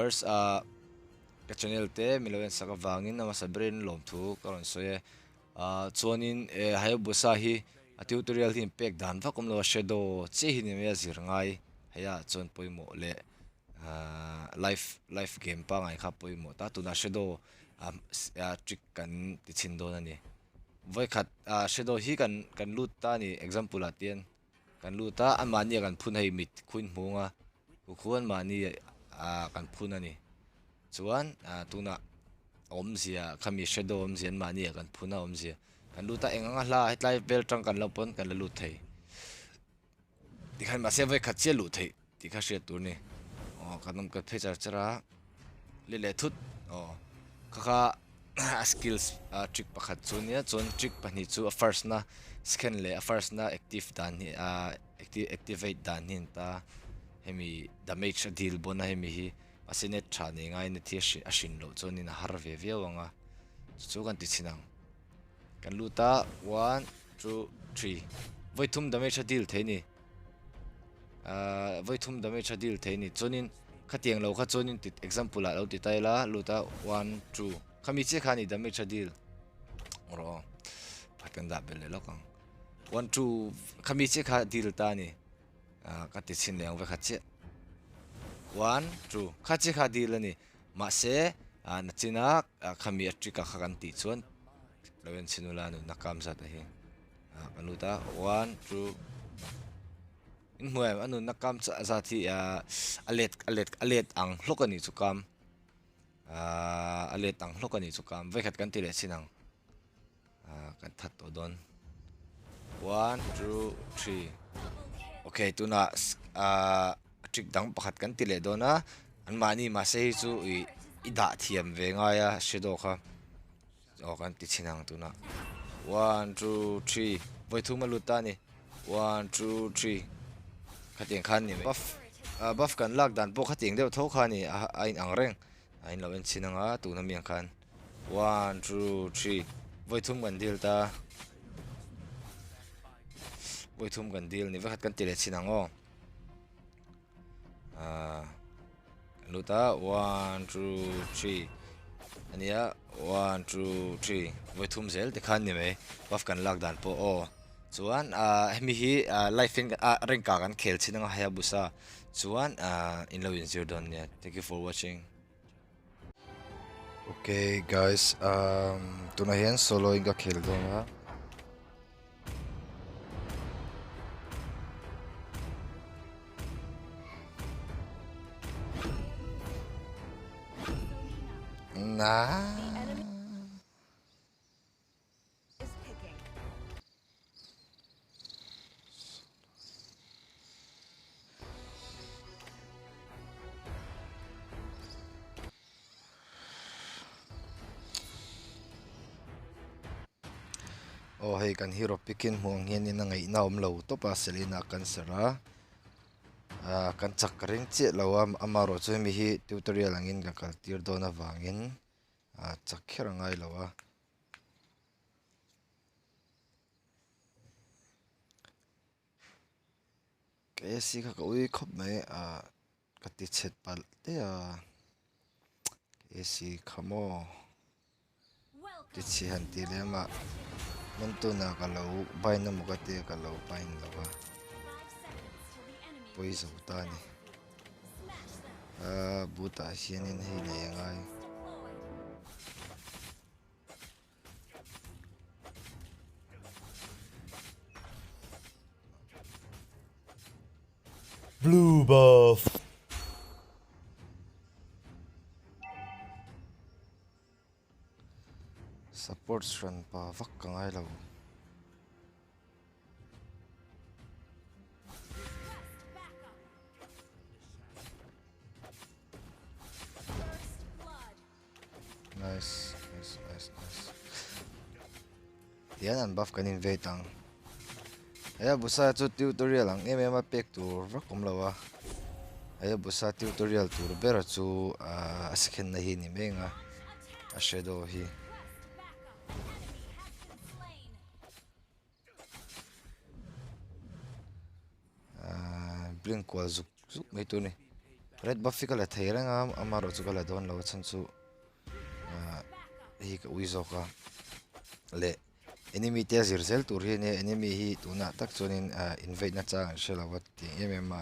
Viewers ah ka channel te min lo en sak avangin a hmasa berin lawmthu ka rawn sawi e. Ah chuanin eh Hayabusa hi a tutorial hi inpek dan vak awm lo a shadow chiah hi ni mai a zir ngai hei ah chuan pawimawh leh ah life life game pangngai kha pawimawh ta tunah shadow ah trick kan ti chhin dawn a ni. Vawikhat ah shadow hi kan kan lut ta a ni example ah tian kan lut a anmahni ah kan phun hei mit khuin hmung a kukhu anmahni ah kan phun a ni chuan ah tunah awmzia khami shadow awmzia anmahni ah kan phun a awmzia kan lut a eng anga hla hetlai vel tang kan lo pawn kan la lut thei. Tikhan mahse vawikhat chiah luh theih tih kha hriat tur a ni. Aw kan awm kal phei char char a, le leh thut aw kha kha a skills a trick pakhat chu nia chuan trick pahnih chu a first na scan leh a first na active dan hi ah activate dan hi a ni ta hemi damage a deal bawn a hemi hi mahse net tha nei ngai net hi a hrin loh chuanin a har ve viau ang a chu chu kan ti chhin ang. Kan lut a, one, two, three. Vawi thum damage a deal thei ni. Ahh vawi thum damage a deal thei ni. Chuanin khatiang lo kha chuanin ti example ah lo ti ta ila lut a, one, two. Khami chiah kha ni damage a deal. Rawh aw. Pakhat kan dah belh leh lawk ang. One, two, khami chiah kha deal ta a ni. Ahh ka ti chhin leh ang vekhat chiah. One, two. Kha chiah kha deal a ni. Mahse, ah nachina khami a trick a kha kan tih chuan lo en chhin ula nunna kam zat a hi. Ah kan lut a, one, two, in hmu em a nunna kam zat hi ah a let a let a let ang hlawk a nih chu kam. Ah a let ang hlawk a nih chu kam. Vawikhat kan ti leh chhin ang. Ah kan that tawh dawn. One, two, three. Okay, tunah ah trick dang pakhat kan ti leh dawn a. An mahni mahse hei chu ih i dah thiam ve ngai a shadow kha. Aw kan ti chhin ang tunah. One, two, three. Vawi thum a lut ta a ni. One, two, three. Khatiang khan ni mai. Buff ah buff kan lak dan pawh khatiang deuh tho kha a ni a inang reng. A inlo en chhin ang a tuna mi ang khan. One, two, three. Vawi thum kan deal ta. Vawi thum kan deal ni. Vekhat kan ti leh chhin ang aw. Ah, lut a. One, two, three. Ania, one, two, three. Vawi thum zel te khan ni mai. Buff kan lak dan pawh aw. Chuan ah hemi hi ah live in ah rank ah kan khel chhin anga Hayabusa. Chuan ah in lo inzir dawn nia. Thank you for watching. Okay guys um tunah hian solo in ka khel dawn a. Na. Aw hei kan hero pick in hmuh ang hianin a ngaihna a awm lo tawp a Selena a cancer a ah kan chak ka ring chiah lo a amaherawhchu chu hemi hi tutorial angin ka kal tir dawn avangin ah chak kher a ngai lo a. Ka AC kha ka ui khawp mai ah ka ti chhe palh daih a AC kha maw ti chhe han tih lem ah man tunah ka lo bind emaw ka tia ka lo bind lo a pawi zo ta a ni ah boot ah hianin hei nei a ngai. Blue buff. Support hran pa vak ka ngai lo. Nice, nice, nice, nice. Tian an buff kan invade ang. Hayabusa chu tutorial ang em em a pek tur vak awm lo a. Hayabusa tutorial tur ber chu a second na hi ni mai ang a. A shadow hi. Blink kual zuk zuk mai tur ni. Red buff hi ka la thei reng a, amaherawhchu ka la dawn lo a chhan chu ah hei ka ui zawk a leh enemy te a zir zel tur hi ania enemy hi tunah tak chuanin ah invade na chang an hre lo a tih em em a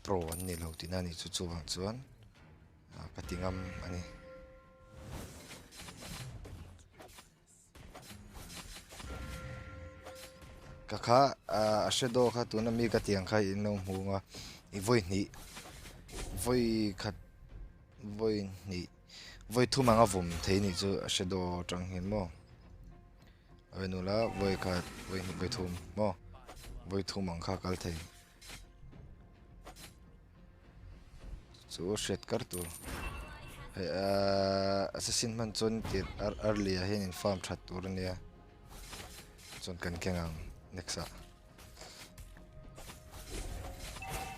pro an ni lo tihna a nih chu chuvang chuan ah ka ti ngam a ni. Ka kha a shadow kha tuna mi ka tiang kha in lo hmu ang a i vawi hnih vawi khat vawi hnih vawi thum anga vawm thei anih chu a shadow atang hian maw a en ula vawi khat vawi hnih vawi thum maw vawi thum ang kha a kal thei. Chu hriat kar tur hei ahh assassin hman chuan tir early ah hian in farm that tur ania chuan kan keng ang next ah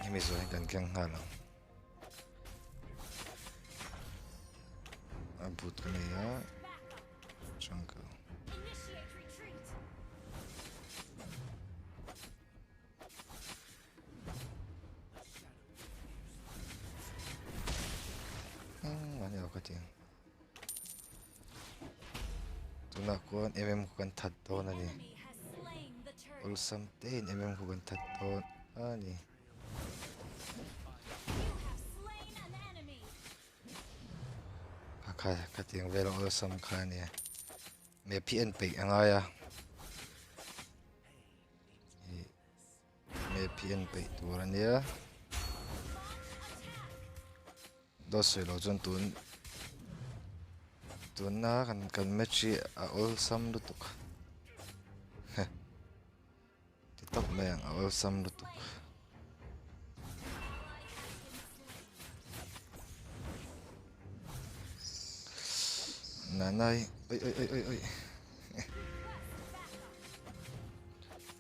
hemi zawh hi kan keng nghal ang a boot ka nei a jungle. Tunah khuan mm khu kan that dawn a ni awlsam te in mm khu kan that dawn a ni. Kha khatiang vel awlsam kha a nia map hi en peih a ngai a. Map hi en peih tur a nia dawt sawi loh chuan tun tunna kan kan match hi a awlsam lutuk ti tawp mai ang a awlsam lutuk. Nanai oi oi oi oi oi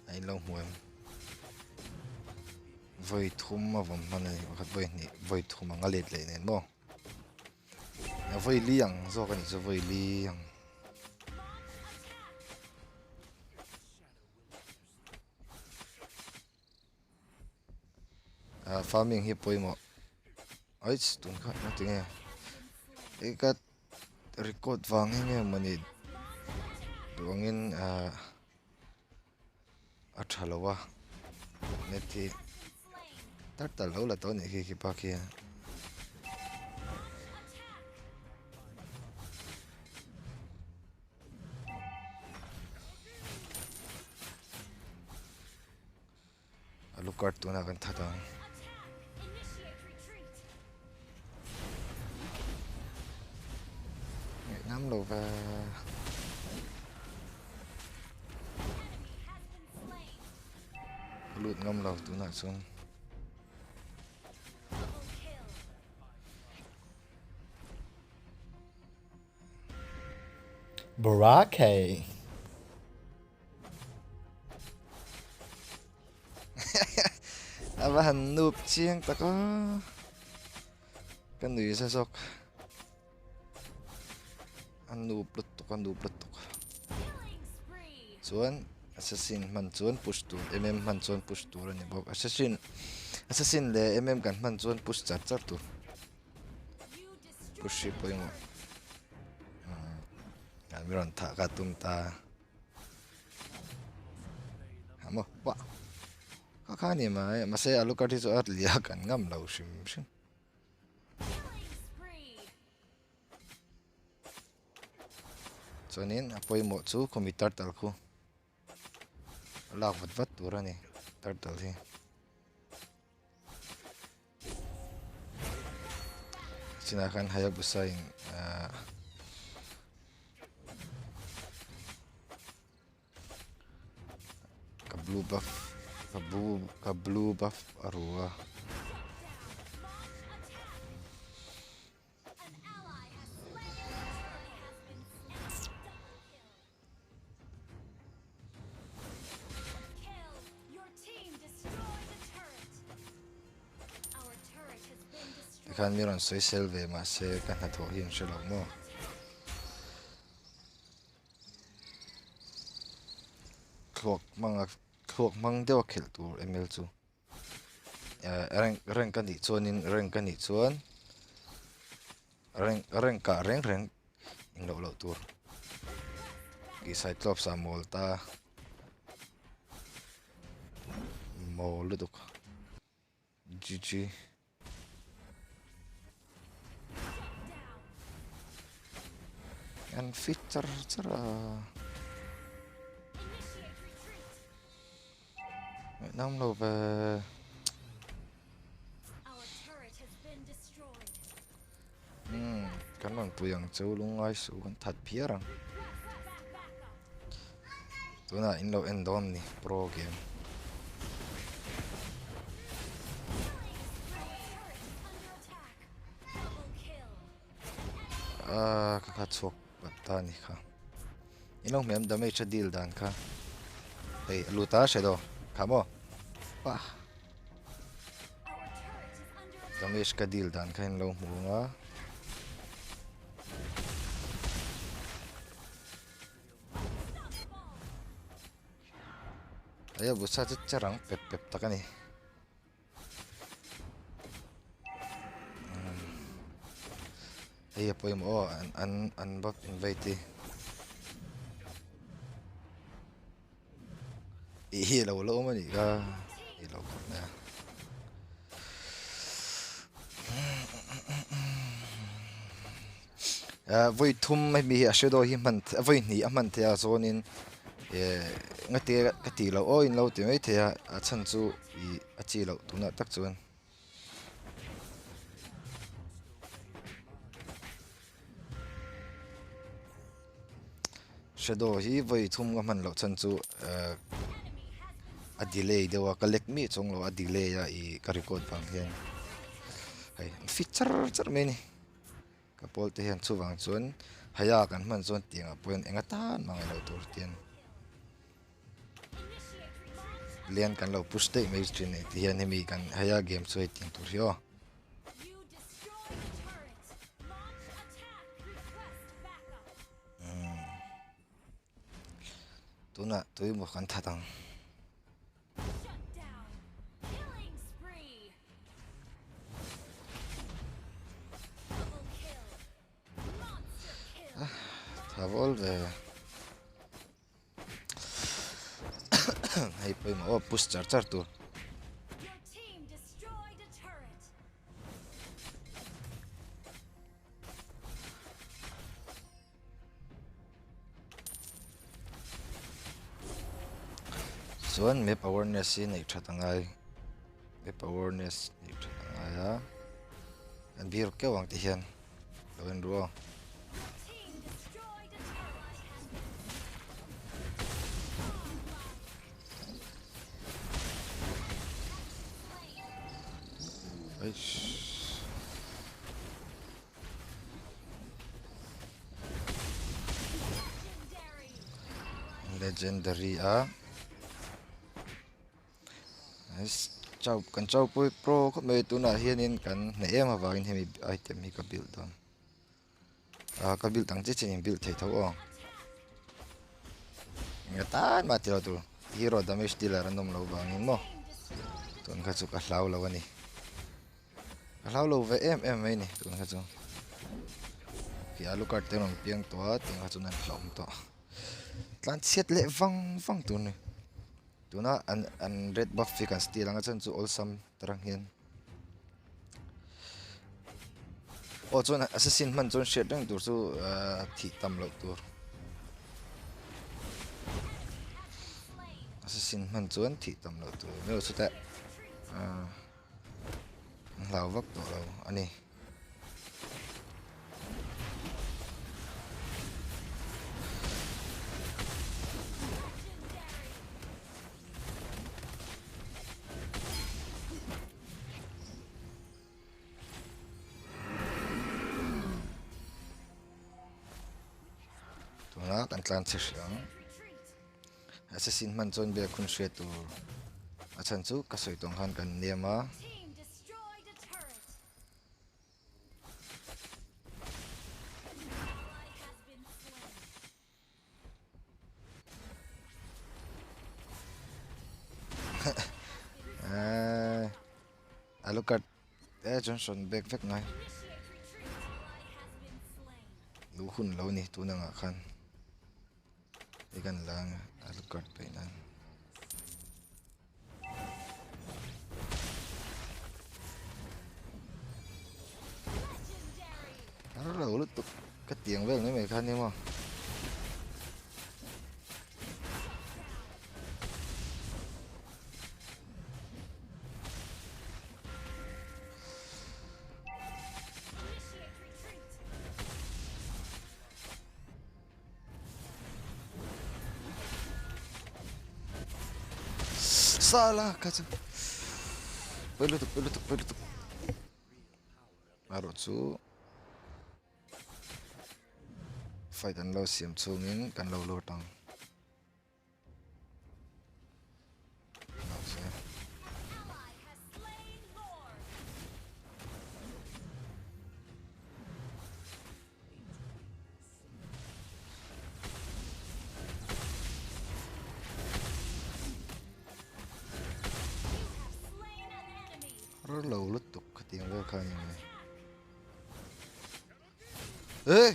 a in lo hmu em vawi thum a vawm hman a ni pakhat vawi hnih vawi thum ang a let leh nen maw vawi li ang zawk a nih chu vawi li ang. Ah farming hi pawimawh aih tun kha eng tinge hei ka record vang hi nge mawni duh angin ah a tha lo a net hi tar tal lo la tawh a nih khi khi pa khi. Alucard tunah kan that ang. Ngaihnam lo va. Lut ngam lo tunah chuan. Boracay. A va han nup chiang tak a ka nui za zawk a nup lutuk a nup lutuk chuan assassin hman chuan push tur mm hman chuan push tur a ni bawk assassin assassin leh mm kan hman chuan push char char tur. Push hi pawimawh umm mi rawn thah ka tum ta ha maw wah kha kha a ni mai mahse alucard hi chu a lia kan ngam lo hrim hrim. Chuanin a pawimawh chu khumi turtle khu lak vat vat tur a ni turtle hi. Chinah khan Hayabusa in ahh ka blue buff ka blue ka blue buff a ru a. Tikhan mi rawn sawi sel ve mahse ka hnathawh hi an hre lo maw? Thluak hmanga thluak hmang deuh a khelh tur ML chu. Rank rank a nih chuanin rank a nih chuan rank rank ah reng reng engloh loh tur tih cyclops ah mawl ta mawl lutuk gg. An fit char char a. Ngaihnawm lo ve. Hmm, kan rawn pui ang chu lungngai suh kan that phiar ang. Tunah in lo en dawn ni pro game. Ah, ka kha chhuak pat ta ni kha. In lo hmem damage a deal dan kha. Hei, a lut a shadow. Kha maw? Pah. Damage ka deal dan kha in lo hmu anga. Hayabusa chu cherang pep pep tak a ni. Hei a pawimawh aw an an an buff invite hi. Ih hi a lo la awm a nih kha ih lo khawp mai a. Ah vawi thum hemi hi a shadow hi hman vawi hnih a hman theih a chuanin eh ngate ka tih loh aw in lo ti mai thei a a chhan chu ih a chi loh tunah tak chuan. Shadow hi vawi thum ka hman loh chhan chu eh a delay deuh a ka lek miah chuang lo a delay a ih ka record vang hian hei an fit char char mai a ni. Ka pawl te hian chuvang chuan haya kan hman chuan tiang ah pawh hian eng atan mah ngaih loh tur tian lian kan lo push daih mai thin a ni ti hian hemi kan haya game chu hei tiang tur hi aw. Tunah tuimaw kan that ang. Tha vawl ve. Hei pawimawh aw push char char tur. Chuan map awareness hi neih that angai map awareness neih that angai a an bir keuh ang te hian lo en ru aw. Eish. Legendary a chau kan chau pui pro khawp mai tunah hianin kan hneh em avangin hemi item hi ka build dawn ah ka build ang chiah chiah in build thei tho aw eng tan mah tilo tur hero damage dealer an awm loh vangin maw tun kha chu ka hlau lo a ni. Ka hlau lo ve em em mai ni tun kha chu khi alucard te rawn piang tawh a tiang kha chuan an hlauhawm tawh tlan chhiat leh vang vang tur a ni tuna an an red buff hi kan steal ang a chuan chu awlsam tarang hian aw chuan assassin hman chuan hriat reng tur chu ahh thih tam loh tur assassin hman chuan thih tam loh tur chutah ahh. An hlau vak tawh lo a ni. Tuna kan tlan chhe hrih ang. Assassin hman chuan biak hun hriat tur a chhan chu ka sawi tawng khan kan niam a. Alucard e Johnson back vek ngai. Luh hun lo ni tun angah khan hei kan la ang Alucard peih nan. Har lo lutuk ka tiang vel mai mai kha nia maw. Sala kha chu pawi lutuk pawi lutuk pawi lutuk erawh chu fight an lo siam chhungin kan lo lut ang. Har lo lutuk khatiang vel kha a ni mai. Eh!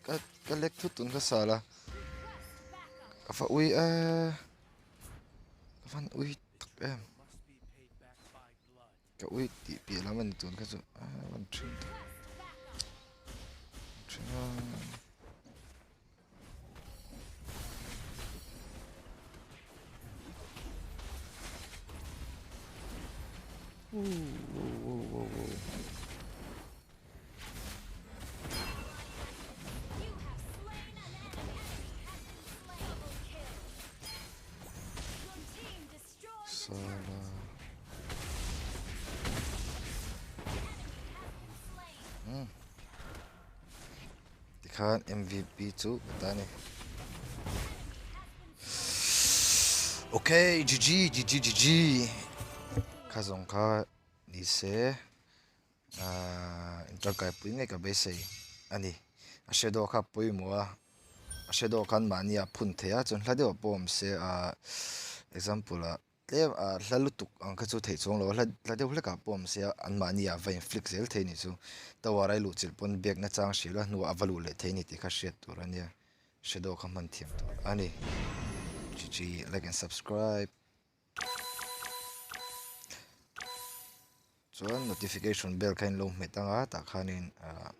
Ka ka lek thut tun kha sal a. Ka va ui e. Ka van ui tak em. Ka ui tih piah lam a ni tun kha chu a van thin tak. Thin a. Sala. Hmm. Tikhan MVP chu ka ta a ni. Ok, GG, GG, GG. Kha zawng kha ni se ahh inṭangkai pui ngei ka beisei a ni. A shadow kha pawimawh a, a shadow khan mahni a phun thei a, chuan hla deuh ah pawh awm se ahh example ah. Tlem ah hla lutuk ang kha chu theih chuang lo a, hla hla deuh hlek ah pawh awm sia anmahni ah va in flick zel thei ni chu tower a i luh chilh pawn biak na chang hrilh a hnuah a va luh leh thei ni tih kha hriat tur a nia shadow kha hman thiam tur a ni GG like and subscribe chuan notification bell kha in lo hmet ang a tah khanin ah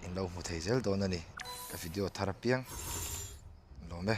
in lo hmu thei zel dawn a ni ka video thar apiang lawm e.